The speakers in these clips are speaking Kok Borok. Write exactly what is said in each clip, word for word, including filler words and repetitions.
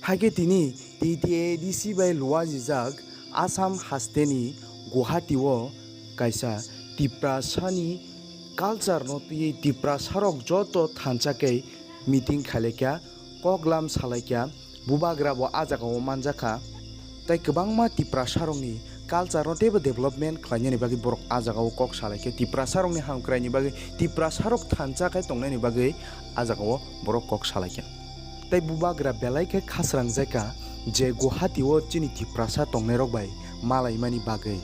Hakhe tini T T A D C bai luajijak Assam hasteni Guwahati o kaisa Tiprasani culture no twiwi Tiprasarok joto thansa khe meeting khailaikha, koklam salaikha, bubagra bo ah jagao manjakha. Tai kwbangma Tiprasarokni culture no teibo development khlainani bagwi borok ah jagao kok salaikha, Tiprasarokni hamkraini bagwi, Tiprasarok thansa khe tongnani bagwi ah jagao borok kok salaikha. Tai bubagra belai khe khasrangjakha je Guwahati o chini Tiprasa tongnairok bai malaimani bagwi.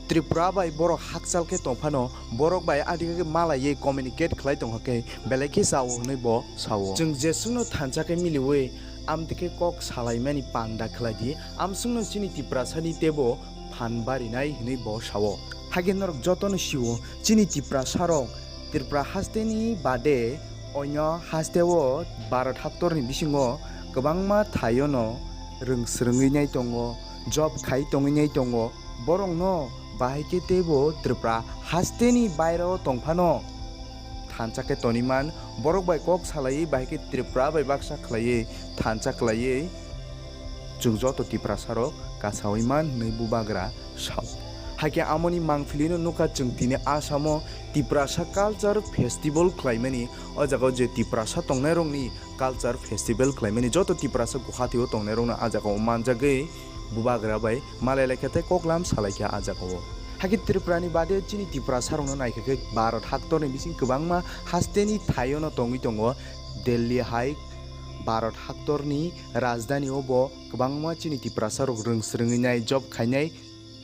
Tripura bai borok hakchal khe tongphano borok bai adikhe malaiwi communicate khlai tongkha khe belai khe chao hwnwi bo sao. Chwng jeswkno thansa khe miliwi amtwi khe kok salaimani panda khlai di, amswkno chini Tiprasani teibo phan barinai hwnwi bo sao. Hakhe norok jotono sio, chini Tiprasarok Tripura hasteni bade onyo hasteo Bharat haktorni bisingo kwbangma thaiono rwng swrwngwi nai tongo, job khai tongwi nai tongo. Borokno bahai khe teibo Tripura hasteni baireo tongphano thansa khe toniman, borok bai kok salaiwi bahai khe Tripura bai baksa khlaiwi thansa khlaiwi chwng joto Tiprasarok kasawi man hwnwi bubagra sao. Hakhe amoni mangpilino nukha chwng tini Assamo Tiprasa Culture Festival khlaimani, o jagao je Tiprasa tongnairokni culture festival khlaimani, joto Tiprasa Guwahati o tongnairokno ah jagao manjagwi bubagra bai malailaikha tei koklam salaikha ah jagao. Hakhe Tripurani bade chini Tiprasarokno naikha khe Bharat haktorni bising kwbangma hasteni thaiono tongwi tongo. Delhi hai Bharat haktorni rajdhani o bo kwbangma chini Tiprasarok rwng swrwngwi nai, job khainai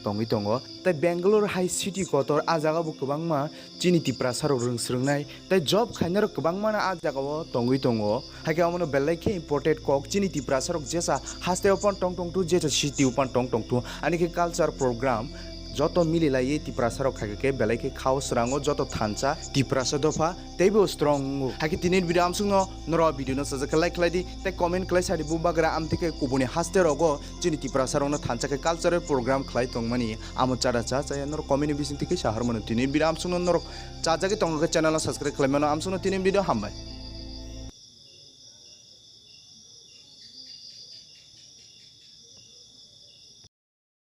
tongwi tongo. Tei Bangalore hai city kotor, ah jagao bo kwbangma chini Tiprasarok rwng swrwngnai tei job khainarok kwbangmano ah jagao tongwi tongo. Hakhe omono belai khe important kok, chini Tiprasarok jesa hasteo phano tong tongthu, jesa city o phano tong tongthu, ani khe culture program joto mililaiwi Tiprasarok khaikha khe belai khe khao swrango joto thansa Tiprasa dopha teibo strong wngo. Hakhe tini video amsukno norok video no sajak khe like khlai di tei comment khlai sadi bubagra amtwi khe kubuni haste rogo chini Tiprasa rokno thansa khe cultural program khlai tongmani amo chada cha chaya norok comment ni bisingtwi khe sahar mano. Tini video amsukno norok chajagwi tongo khe channel no subscribe khlai mano. Amsukno tini video hambai.